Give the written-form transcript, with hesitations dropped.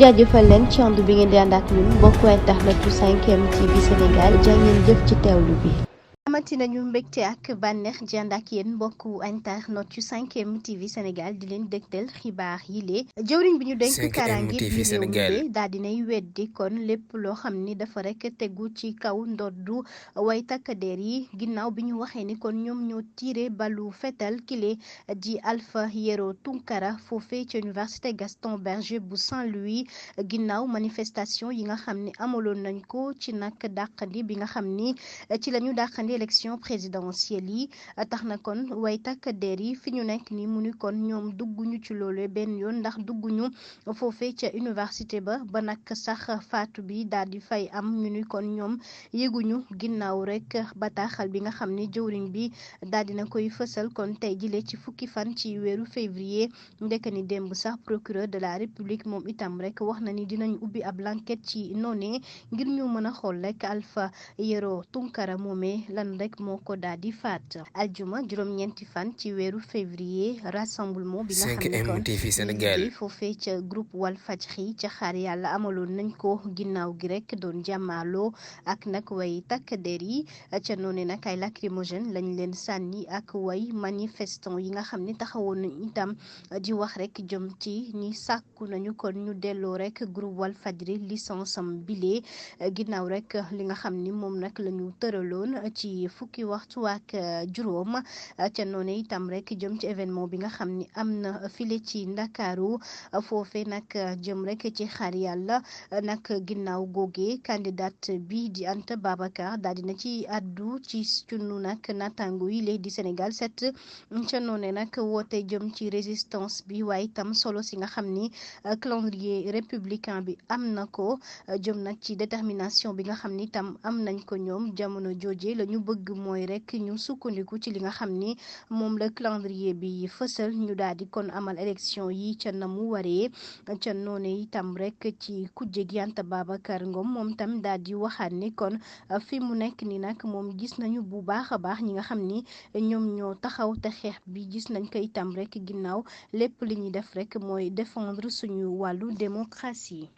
jaajëfal leen ci ànd bi ngeen di ànd ak ñun mbokku internet yu 5M TV Sénégal jaa ngeen jëf ci teewlu bi. amati nañu mbégte ak bànneex di ànd ak yéen mbokku internet yu 5M TV Sénégal di leen dégtal xibaar yi lee jëwriñ bi ñu dénk kaaraange bi réew mi lee daal dinay weddi kon lépp loo xam ni dafa rek tegu ci kaw ndoddu way takk der yi ginnaaw bi ñu waxee ni kon ñoom ñoo tiré balu fetal kile di Alpha Yero Tunkara foofee ci université Gaston Berger bu Saint-Louis ginnaaw manifestation yi nga xam ni amaloon nañ ko ci nag dàqandi bi nga xam ni ci la ñu dàqandi élection présidentielle yi tax na kon way takk der yi fi ñu nekk ni mu ni kon ñoom dugguñu ci loolu benn yoon ndax dugguñu foofee ca université ba nag sax faatu bi daal di fay am ñu ni kon ñoom yëguñu ginnaaw rek bataaxal bi nga xam ni jëwriñ bi daal dina koy fësal kon tey jile ci fukki fan ci weeru février ndekk ni démb sax procureur de la république moom itam rek wax na ni dinañ ubbi ab enquête ci noonee ngir ñu mën a xool rek Alpha Yero Tunkara moomee lan rek moo ko daal di faat aljuma juróom-ñeenti fan ci weeru février rassemblement bi nga xam ne kon liggéey foofee ca groupe Walfadjri ca xaar yàlla amaloon nañ ko ginnaaw gi rek doon jàmmaloo ak nag way takk der yi ca noonu nag ay lacrymogène lañ leen sànni ak way manifestant yi nga xam ne taxawoon nañ itam di wax rek jëm ci ñi sàkku nañu kon ñu delloo rek groupe Walfadjri licence am bile ginnaaw rek li nga xam ni moom nag la ñu tëraloon ci fukki waxtu ak juróom ca noonu itam rek jëm ci événement bi nga xam ni am na file ci Ndakaaru foofe nag jëm rek ci xaar yàlla nag ginnaaw googe candidate bi di Anta Babacar daal dina ci addu ci sunu nag naataango yi léegi di Sénégal 7 ca noonu nag woote jëm ci résistance bi waaye itam solo si nga xam ni calendrier républicain bi am na ko jëm nag ci détermination bi nga xam ni itam am nañ ko ñoom jamono jooje la ñu bëgg mooy rek ñu sukkandiku ci li nga xam ni moom la calendrier bi fësal ñu daal di kon amal élection yi ca na mu waree ca noonu itam rek ci kujje gi Anta Babacar Ngom moom tam daal di waxaat ni kon fi mu nekk ni nag moom gis nañu bu baax a baax ñi nga xam ni ñoom ñoo taxaw te xeex bi gis nañ ko itam rek ginnaaw lépp li ñuy def rek mooy défendre suñu wàllu démocratie.